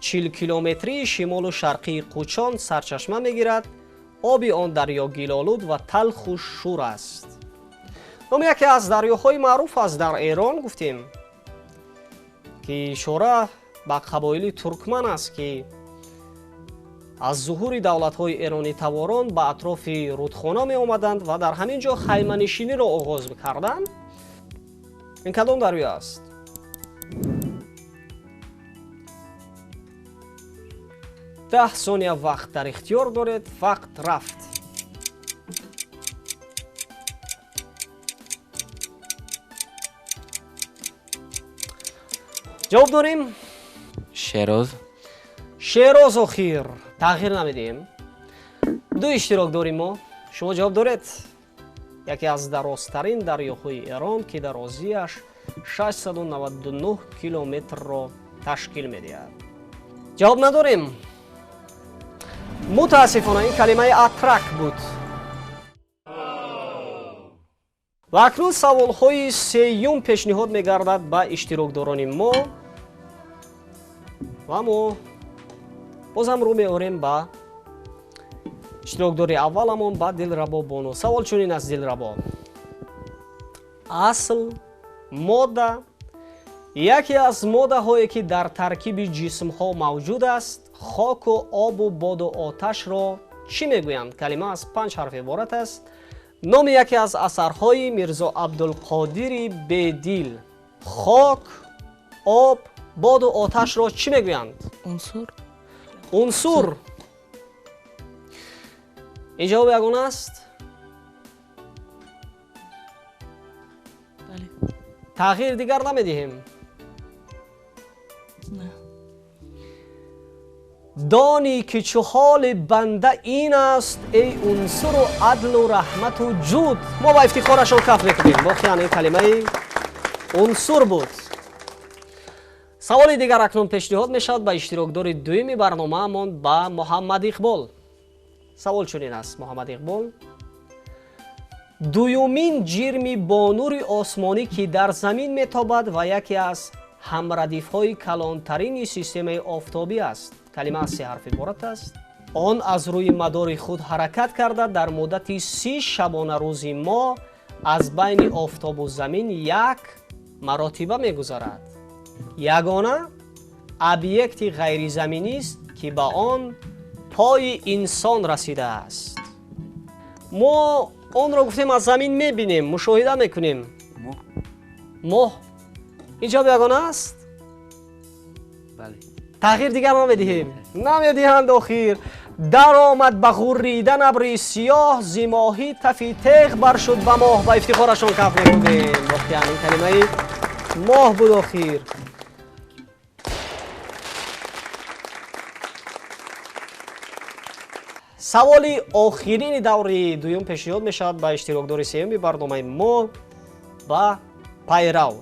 40 километрии шимолу шарқии Қучон сарчашма мегирад. Оби он дарё гилолуд ва талху шур аст. Номи яке аз дарёҳои маъруф аст дар Эрон, гуфтем, ки ишора ба қабоили туркман аст, ки аз зуҳури давлатҳои эронитаворон ба атрофи рудхона меомаданд ва дар ҳамин ҷо хайманишиниро оғоз мекарданд. Ин кадом дарё аст? 10 сония вақт дар ихтиёр доред, вақт рафт. Ҷавоб дорем? Шероз. Шероз охир. Тағйир намедиҳем. Ду иштирок дорим мо. Шумо ҷавоб доред? Яке аз дарозтарин дарёҳои Эрон, ки дарозияш 699 километрро ташкил медиҳад. Ҷавоб надорем. Мутаассифона ин калимаи атрак буд. Ва акнун саволҳои сеюм пешниҳод мегардад ба иштирокдорони мо ва мо бозам рӯ меорем ба иштирокдори авваламон, ба Дилрабо Бону. Савол чунин аст, Дилрабо. Асл, модда. Яке аз моддаҳое ки дар таркиби ҷисмҳо мавҷуд аст, хоку обу боду оташро чӣ мегӯянд? Калима аз 5 ҳарф иборат аст. Номи яке аз асарҳои Мирзо Абдулқодири Бедил. Хок, об, боду оташро чӣ мегӯянд? Унсур. Унсур. Ин ҷавоб ягона аст? Бале. Тағйир дигар намедиҳем? Не. Донӣ ки чу ҳоли банда ин аст, эй унсуру адлу раҳмату ҷуд. Мо ба ифтихорашон каф мекунем. Воқеан ин калимаи унсур буд. Саволи дигар акнун пешниҳод мешавад ба иштирокдори дуюми барномаамон, ба Муҳаммад Иқбол. Савол чунин аст, Муҳаммад Иқбол. Дуюмин ҷирми бо нури осмонӣ ки дар замин метобад ва яке аз ҳамрадифҳои калонтарини системаи офтобӣ аст. Калима аз 3 ҳарф иборат аст. Он аз рӯи мадори худ ҳаракат карда дар муддати 30 шабонарӯзи мо аз байни офтобу замин як маротиба мегузарад. Ягона объекти ғайризаминист ки ба он пои инсон расидааст. Мо онро гуфтем аз замин мебинем, мушоҳида мекунем. Моҳ. Ин ҷавоб ягона аст? Бале. Тағйир дигар намедиҳем? Намедиҳанд. Охир даромад ба ғурридан абри сиёҳ, зи моҳӣ тафи теғ баршуд ба моҳ. Ба ифтихорашон каф мекунем. Воқеан ин калимаи моҳ буд. Охир саволи охирини даври дуюм пешниҳод мешавад ба иштирокдори сеюми барномаи мо, ба Пайрав.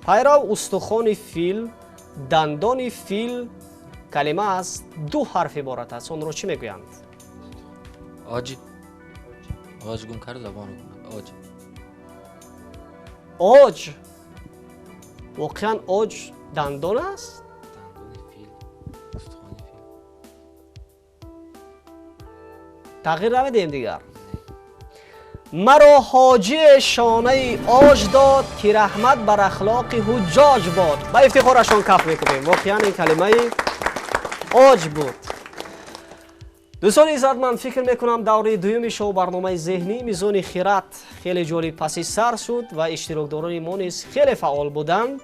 Пайрав, устухони фил, дандони фил. Калима аз 2 ҳарф иборат аст. Онро чӣ мегӯянд? Оҷ. Оҷ гум кард забонро. Оҷ. Оҷ. Воқеан оҷ дандон аст? Дандони фил, устухони фил. Тағйир намедиҳем дигар. Маро ҳоҷие шонаи оҷ дод, ки раҳмат бар ахлоқи ҳуҷҷоҷ бод. Ба ифтихорашон каф мекунем. Воқеан ин калимаи оҷ буд. Дӯстони иззатманд, фикр мекунам даври дуюми шоу барномаи зеҳнӣ мизони хират хеле ҷолиб паси сар шуд ва иштирокдорони мо низ хеле фаъол буданд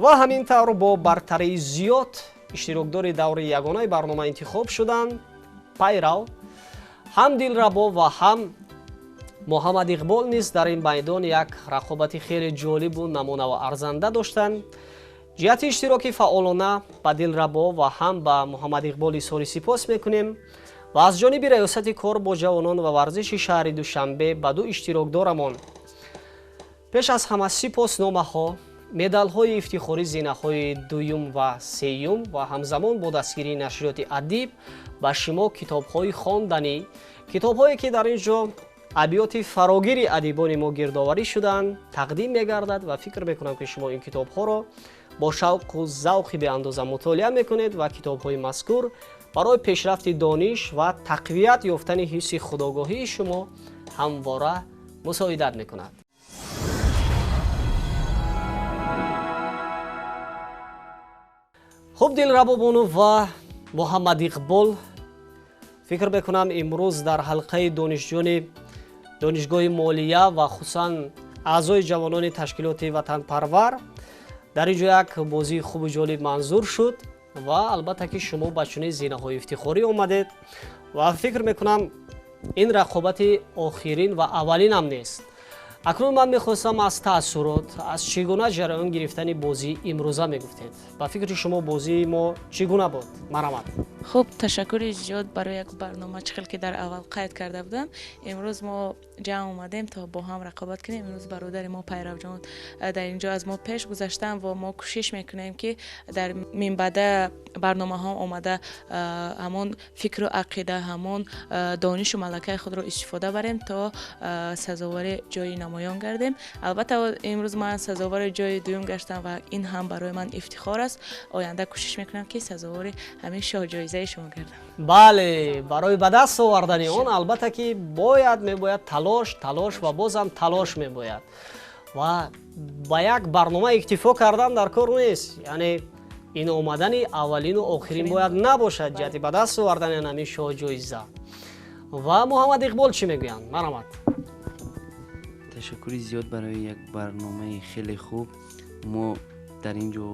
ва ҳамин тавр бо бартарии зиёд иштирокдори даври ягонаи барнома интихоб шуданд. Пайрав, ҳам Дилрабо ва ҳам Муҳаммад Иқбол низ дар ин майдон як рақобати хеле ҷолибу намуна ва арзанда доштанд. Ҷиҳати иштироки фаъолона ба Дилрабо ва ҳам ба Муҳаммад Иқбол изҳори сипос мекунем ва аз ҷониби раёсати кор бо ҷавонон ва варзиши шаҳри Душанбе ба ду иштирокдорамон пеш аз ҳама сипосномаҳо, медалҳои ифтихорӣ зинаҳои дуюм ва сеюм ва ҳамзамон бо дастгирии нашриёти Адиб ба шумо китобҳои хонданӣ, китобҳое ки дар ин ҷо абёти фарогири адибони мо гирдоварӣ шуданд, тақдим мегардад ва фикр мекунам ки шумо ин китобҳоро бо шавқу завқи беандоза мутолиа мекунед ва китобҳои мазкур барои пешрафти дониш ва тақвият ёфтани ҳисси худогоҳии шумо ҳамвора мусоидат мекунад. Хуб, Дилрабо бону ва Муҳаммад Иқбол, фикр мекунам имрӯз дар ҳалқаи донишҷӯёни донишгоҳи молия ва хусусан аъзои ҷавонони ташкилоти ватанпарвар дар ин ҷо як бозии хубу ҷолиб манзур шуд ва албатта ки шумо ба чунин зинаҳои ифтихорӣ омадед ва фикр мекунам ин рақобати охирин ва аввалинам нест. Акнун ман мехостам аз таассурот, аз чӣ гуна ҷараён гирифтани бозии имрӯза мегуфтед. Ба фикри шумо бозии мо чӣ гуна буд? Марҳамат. Хуб, ташаккури зиёд барои як барнома, чӣ хел ки дар аввал қайд карда будам. Имрӯз мо ҷамъ омадем то бо ҳам рақобат кунем. Имрӯз бародари мо Пайравҷон дар ин ҷо аз мо пеш гузаштанд ва мо кӯшиш мекунем ки дар минбаъда барномаҳо омада ҳамон фикру ақида, ҳамон донишу малакаи худро истифода барем то сазовори ҷои намоён гардем. Албатта имрӯз ман сазовори ҷои дуюм гаштам ва ин ҳам барои ман ифтихор аст. Оянда кӯшиш мекунам ки сазовори ҳамин шоҳҷоизаи шумо гардам. Бале, барои ба даст овардани он албатта ки бояд мебояд талош, талош ва бозам талош мебояд. Ва ба як барнома иктифо кардан дар кор нест, яъне ин омадани аввалину охирин бояд набошад ҷиҳати ба даст овардани ҳамин шоҳҷоиза. Ва Муҳаммад Иқбол чӣ мегӯянд? Марҳамат. Ташаккури зиёд барои як барномаи хеле хуб. Мо дар ин ҷо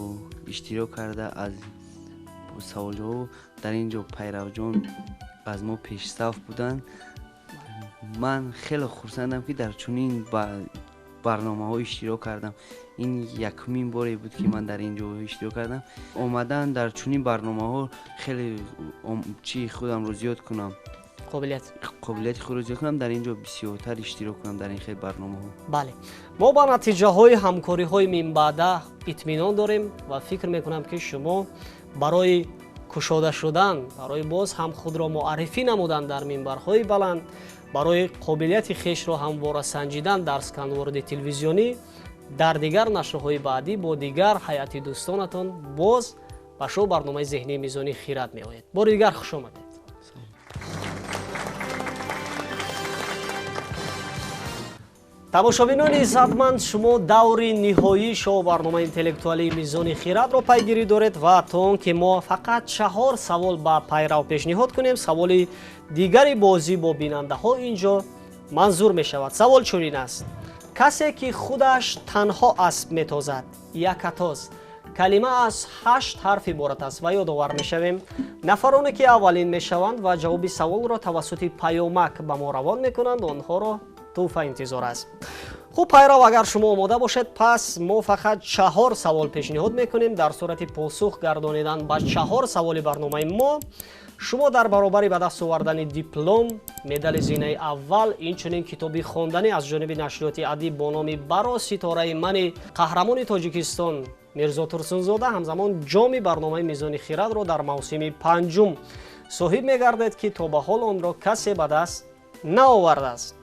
иштирок карда аз саволҷавоб дар ин ҷо Пайравҷон аз мо пешсаф буданд. Ман хеле хурсандам, ки дар чунин барномаҳо иштирок кардам. Ин якумин боре буд, ки ман дар ин ҷо иштирок кардам. Омадан дар чунин барномаҳо хеле чи худамро зиёд кунам, қобилияти худро зиёд кунам, дар ин ҷо бисёртар иштирок кунам дар ин хел барномаҳо. Бале, мо ба натиҷаҳои ҳамкориҳои минбаъда итминон дорем ва фикр мекунам, ки шумо барои кушода шудан, барои боз ҳам худро муаррифӣ намудан дар минбарҳои баланд, барои қобилияти хешро ҳамвора санҷидан дар сканворди телевизионӣ, дар дигар нашрҳои баъдӣ бо дигар ҳайати дӯстонатон боз ба шоу барномаи зеҳнии Мизони хирад меояд. Бори дигар хуш омадед. Тамошобинони иззатманд, шумо даври ниҳоии шоу барномаи интеллектуалии Мизони хирадро пайгирӣ доред ва то он ки мо фақат 4 савол ба пайрав пешниҳод кунем, саволи дигари бозӣ бо бинандаҳо ин ҷо манзур мешавад. Савол чунин аст: касе ки худаш танҳо асп метозад, якатоз. Калима аз 8 ҳарф иборат аст ва ёдовар мешавем, нафароне ки аввалин мешаванд ва ҷавоби саволро тавассути паёмак ба мо равон мекунанд, онҳоро тӯҳфа интизор аст. Хуб, пайрав, агар шумо омода бошед, пас мо фақат 4 савол пешниҳод мекунем. Дар сурати посух гардонидан ба 4 саволи барномаи мо, шумо дар баробари ба даст овардани диплом, медали зинаи аввал, инчунин китоби хонданӣ аз ҷониби нашриёти адиб бо номи «Баро ситораи мани қаҳрамони Тоҷикистон» Мирзо Турсунзода, ҳамзамон ҷоми барномаи Мизони хирадро дар мавсими 5 соҳиб мегардед, ки то ба ҳол онро касе ба даст наовардааст.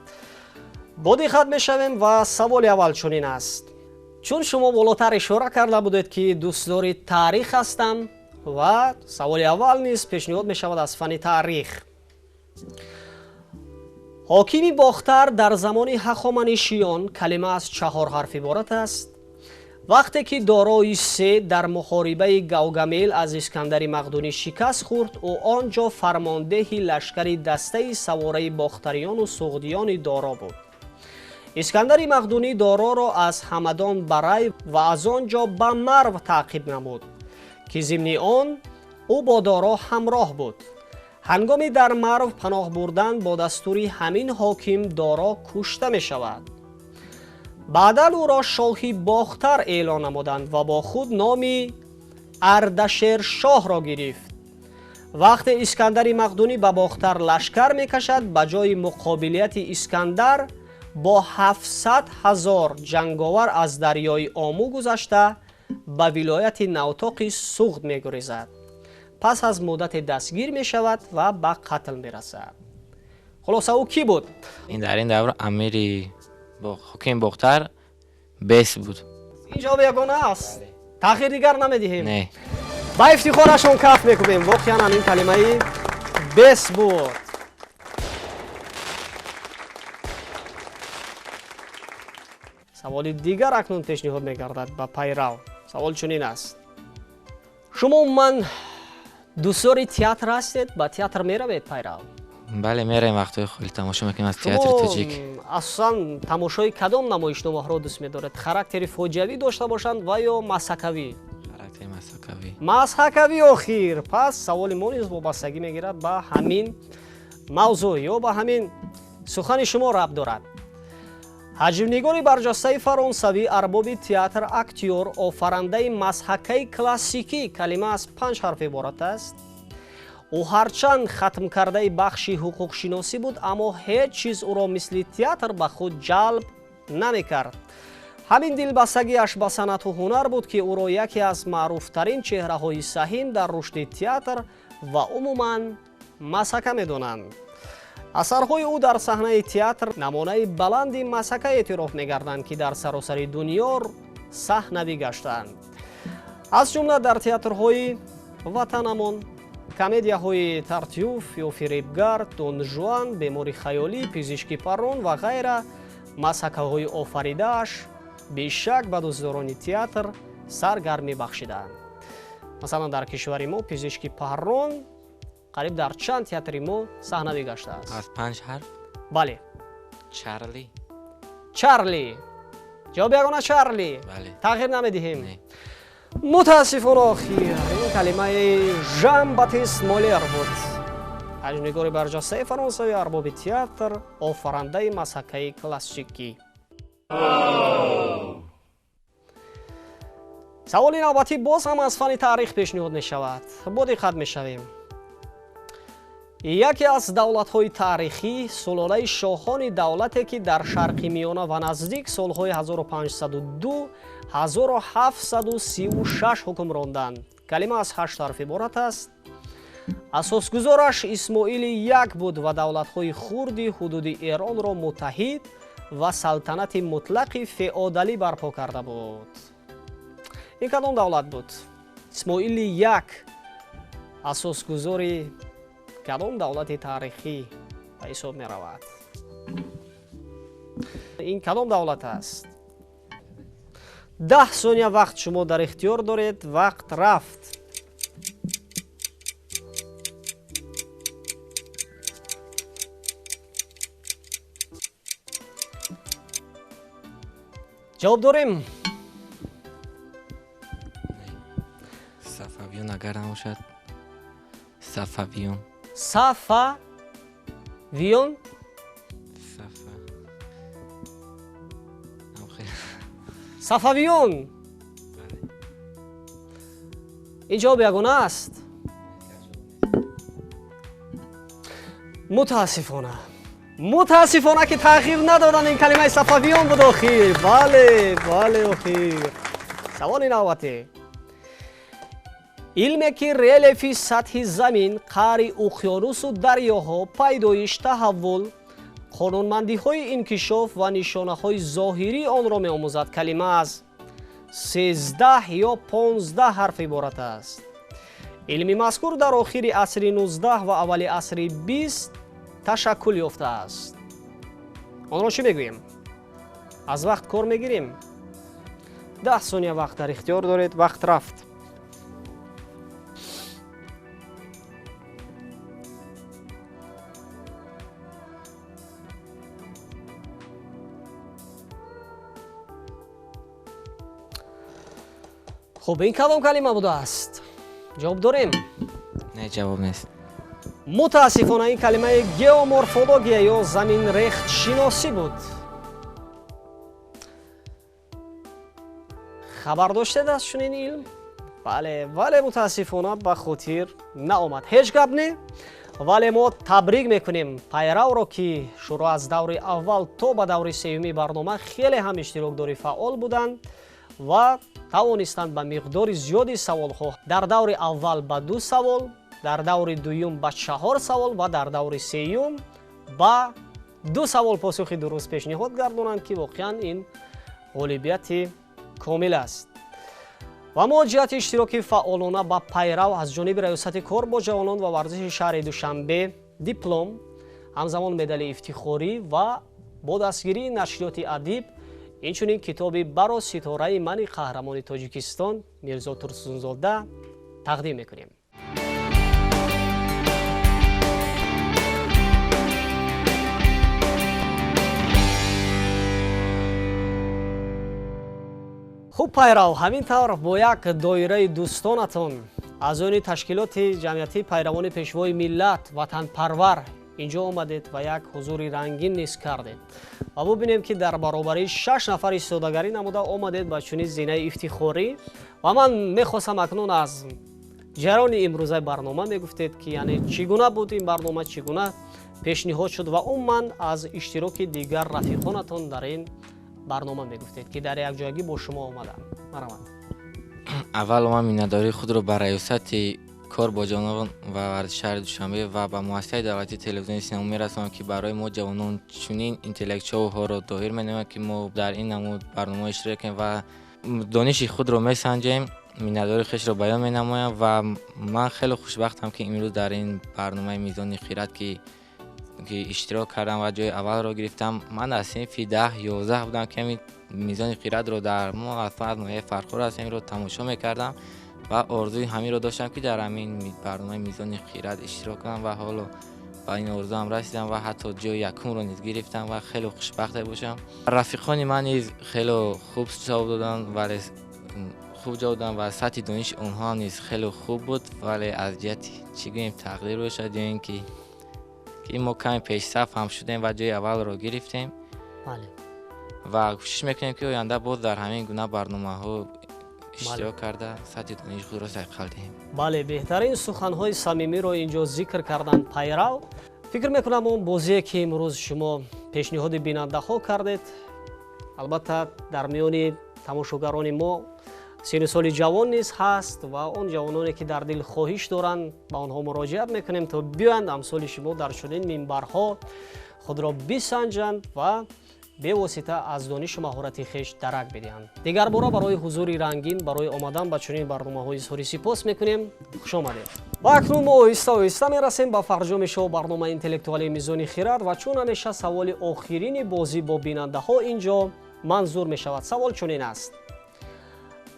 Бо диққат мешавем ва саволи аввал чунин аст. Чун шумо болотар ишора карда будед, ки дӯстдори таърих ҳастам, ва саволи аввал низ пешниҳод мешавад аз фани таърих. Ҳокими Бохтар дар замони Ҳахоманишиён, калима аз 4 ҳарф иборат аст. Вақте ки Дорои се дар муҳорибаи Гавгамел аз Искандари Мақдунӣ шикаст хӯрд, ӯ он ҷо фармондеҳи лашкари дастаи савораи бохтариёну суғдиёни Доро буд. Искандари Мақдунӣ Дороро аз Ҳамадон ба Рай ва аз он ҷо ба Марв таъқиб намуд, ки зимни он ӯ бо Доро ҳамроҳ буд. Ҳангоми дар Марв паноҳ бурдан бо дастури ҳамин ҳоким Доро кушта мешавад. Баъдан ӯро шоҳи Бохтар эълон намуданд ва бо худ номи Ардашершоҳро гирифт. Вақте Искандари Мақдунӣ ба Бохтар лашкар мекашад, ба ҷои муқобилияти Искандар бо 700 000 ҷанговар аз дарёи Омӯ гузашта ба вилояти Навтоқи Суғд мегурезад. Пас аз муддате дастгир мешавад ва ба қатл мерасад. Хулоса, ӯ кӣ буд? Дар ин давр амири ҳокими Бохтар Бес буд. Ин ҷавоб ягона аст? Таъхир дигар намедиҳем? Не. Ба ифтихорашон каф мекунем. Воқеан ҳамин калимаи Бес буд. Саволи дигар акнун пешниҳод мегардад ба пайрав. Савол чунин аст: шумо умуман дӯстдори театр ҳастед? Ба театр меравед, пайрав? Бале, меравем, вақтҳои холӣ тамошо мекунем аз театри тоҷик. Асосан тамошои кадом намоишномаҳоро дӯст медоред? Характери фоҷиавӣ дошта бошанд ва ё масҳакавӣ? Характери масҳакавӣ. Масҳакавӣ охир. Пас саволи мо низ вобастагӣ мегирад ба ҳамин мавзӯъ ё ба ҳамин сухани шумо рабт дорад. Ҳаҷвнигори барҷастаи фаронсавӣ, арбоби театр, актёр, офарандаи масҳакаи классикӣ, калима аз 5 ҳарф иборат аст. Ӯ ҳарчанд хатмкардаи бахши ҳуқуқшиносӣ буд, аммо ҳеҷ чиз ӯро мисли театр ба худ ҷалб намекард. Ҳамин дилбастагиаш ба санъату ҳунар буд, ки ӯро яке аз маъруфтарин чеҳраҳои саҳим дар рушди театр ва умуман масҳака медонанд. Асарҳои ӯ дар саҳнаи театр намунаи баланди масҳака эътироф мегарданд, ки дар саросари дунё саҳнавӣ гаштанд. Аз ҷумла дар театрҳои ватанамон комедияҳои Тартюф ё Фиребгар, Дон Жуан, Бемори хаёлӣ, Пизишки паррон ва ғайра масҳакаҳои офаридааш Бешак ба дӯстдорони театр саргармӣ бахшидаанд. Масалан, дар кишвари мо пизишки Паррон қариб дар чанд театри мо саҳна мегаштааст. Аз 5 ҳарф? Бале. Чарли. Чарли. Ҷавоби ягона Чарли. Бале. Тағйир намедиҳем. Не. Мутаассифона, охир ин калимаи Жан Батист Молер буд. Ҳаҷвнигори барҷастаи фаронсавӣ, арбоби театр, офарандаи масакаи классикӣ. Саволи навбатӣ боз ҳам аз фанни таърих пешниҳод мешавад. Бо диққат мешавем. Яке аз давлатҳои таърихӣ, сулолаи шоҳони давлате, ки дар Шарқи Миёна ва наздик солҳои 1502 1736 ҳукм ронданд. Калима аз 8 ҳарф иборат аст. Асосгузораш Исмоили як буд ва давлатҳои хурди ҳудуди Эронро муттаҳид ва салтанати мутлақи феодалӣ барпо карда буд. Ин кадом давлат буд? Исмоили як асосгузори кадом давлати таърихӣ ба ҳисоб меравад? Ин кадом давлат аст? 10 сония вақт шумо дар ихтиёр доред. Вақт рафт. Ҷавоб дорем? Сафавиён агар набошад. Сафавиён. Сафавиён? Сафа. Сафавиён. Ин ҷавоб ягона аст? Мутаассифона. Мутаассифона ки тағйир надоданд, ин калимаи сафавиён буд охир. Бале, бале охир. Саволи навбатӣ. Илме ки релефи сатҳи замин, қаъри уқёнусу дарёҳо, пайдоиш, таҳаввул, қонунмандиҳои инкишоф ва нишонаҳои зоҳирии онро меомӯзад, калима аз 13 ё 15 ҳарф иборат аст. Илми мазкур дар охири асри 19 ва аввали асри 20 ташаккул ёфтааст. Онро чӣ мегӯем? Аз вақт кор мегирем? 10 сония вақт дар ихтиёр доред. Вақт рафт. Хуб, ин кадом калима будааст? Ҷавоб дорем? Не, ҷавоб нест. Мутаассифона, ин калимаи геоморфология ё заминрехтшиносӣ буд. Хабар доштед аз чунин илм? Бале, вале мутаассифона ба хотир наомад. Ҳеҷ гап не, вале мо табрик мекунем пайравро, ки шурӯъ аз даври аввал то ба даври сеюми барнома хеле ҳам иштирокдори фаъол буданд ва тавонистанд ба миқдори зиёди саволҳо дар даври аввал ба 2 савол, дар даври дуюм ба 4 савол ва дар даври сеюм ба 2 савол посухи дуруст пешниҳод гардонанд, ки воқеан ин ғолибияти комил аст. Ва мо ҷиҳати иштироки фаъолона ба пайрав аз ҷониби раёсати кор бо ҷавонон ва варзиши шаҳри Душанбе диплом, ҳамзамон медали ифтихорӣ ва бо дастгирии нашриёти адиб инчунин китоби «Баро ситораи мани қаҳрамони Тоҷикистон» Мирзо Турсунзода тақдим мекунем. Хуб пайрав, ҳамин тавр бо як доираи дӯстонатон аъзоёни ташкилоти ҷамъиятии пайравони пешвои миллат ватанпарвар инҷо омадед ва як ҳузури рангин низ кардед. Ва бубинем, ки дар баробари 6 нафар истодагарӣ намуда омадед ба чунин зинаи ифтихорӣ. Ва ман мехостам акнун аз ҷараёни имрӯзаи барнома мегуфтед, ки яъне чӣ гуна буд ин барнома, чӣ гуна пешниҳод шуд ва умуман аз иштироки дигар рафиқонатон дар ин барнома мегуфтед, ки дар якҷоягӣ бо шумо омадам. Марҳамат. Аввал ман миннатдории худро ба раёсати кор бо ҷавонон ва варзиши шаҳри Душанбе ва ба муассисаи давлатии телевизиони синемо мерасонам, ки барои мо ҷавонон чунин интеллектшоуҳоро доир менамояд, ки мо дар ин намуд барномаҳо иштирок кунем ва дониши худро месанҷем. Миннатдории хешро баён менамоям ва ман хеле хушбахтам, ки имрӯз дар ин барномаи мизони хират, ки ки иштирок кардам ва ҷои аввалро гирифтам. Ман аз синфи 10-11 будам, ки ҳамин Мизони хирадро дар мо аз ноҳияи Фархор ҳастем, инро тамошо мекардам ва орзуи ҳаминро доштам, ки дар ҳамин барномаи Мизони хирад иштирок кунам ва ҳоло ба ин орзуам расидам ва ҳатто ҷои якумро низ гирифтам ва хеле хушбахт бошам. Рафиқони ман низ хеле хуб ҷавоб доданд, вале хуб ҷавоб доданд ва сатҳи дониши онҳо низ хеле хуб буд, вале аз ҷиҳати чӣ гӯем, тақдир бошад ё ин ки мо каме пешсаф ҳам шудем ва ҷои аввалро гирифтем. Ва кӯшиш мекунем, ки оянда боз дар ҳамин гуна барномаҳо иштирок карда, сатҳи дониши худро сайқал диҳем. Бале, беҳтарин суханҳои самимиро инҷо зикр карданд пайрав. Фикр мекунам, он бозие, ки имрӯз шумо пешниҳоди бинандаҳо кардед, албатта, дар миёни тамошогарони мо сину соли ҷавон низ ҳаст ва он ҷавононе, ки дар дил хоҳиш доранд, ба онҳо муроҷиат мекунем, то биёянд, амсоли шумо дар чунин минбарҳо худро бисанҷанд ва бевосита аз донишу маҳорати хеш дарак бидиҳанд. Дигарбора барои ҳузури рангин, барои омадан ба чунин барномаҳои изҳори сипос мекунем. Хуш омадед. Ва акнун мо оҳиста оҳиста мерасем ба фарҷоми шоу барномаи интеллектуалии Мизони хирад ва чун ҳамеша саволи охирини бозӣ бо бинандаҳо ин ҷо манзур мешавад. Савол чунин аст: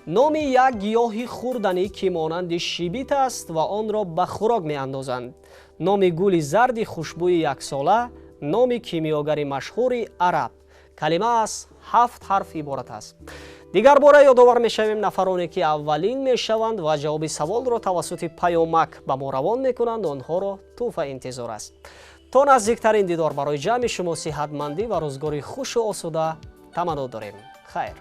номи як гиёҳи хӯрданӣ, ки монанди шибит аст ва онро ба хӯрок меандозанд, номи гули зарди хушбӯи яксола, номи кимиёгари машҳури араб. Калима аз ҳафт ҳарф иборат аст. Дигар бора ёдовар мешавем: нафароне, ки аввалин мешаванд ва ҷавоби саволро тавассути паёмак ба мо равон мекунанд, онҳоро тӯҳфа интизор аст. То наздиктарин дидор барои ҷамъи шумо сиҳатмандӣ ва рӯзгори хушу осуда таманно дорем. Хайр.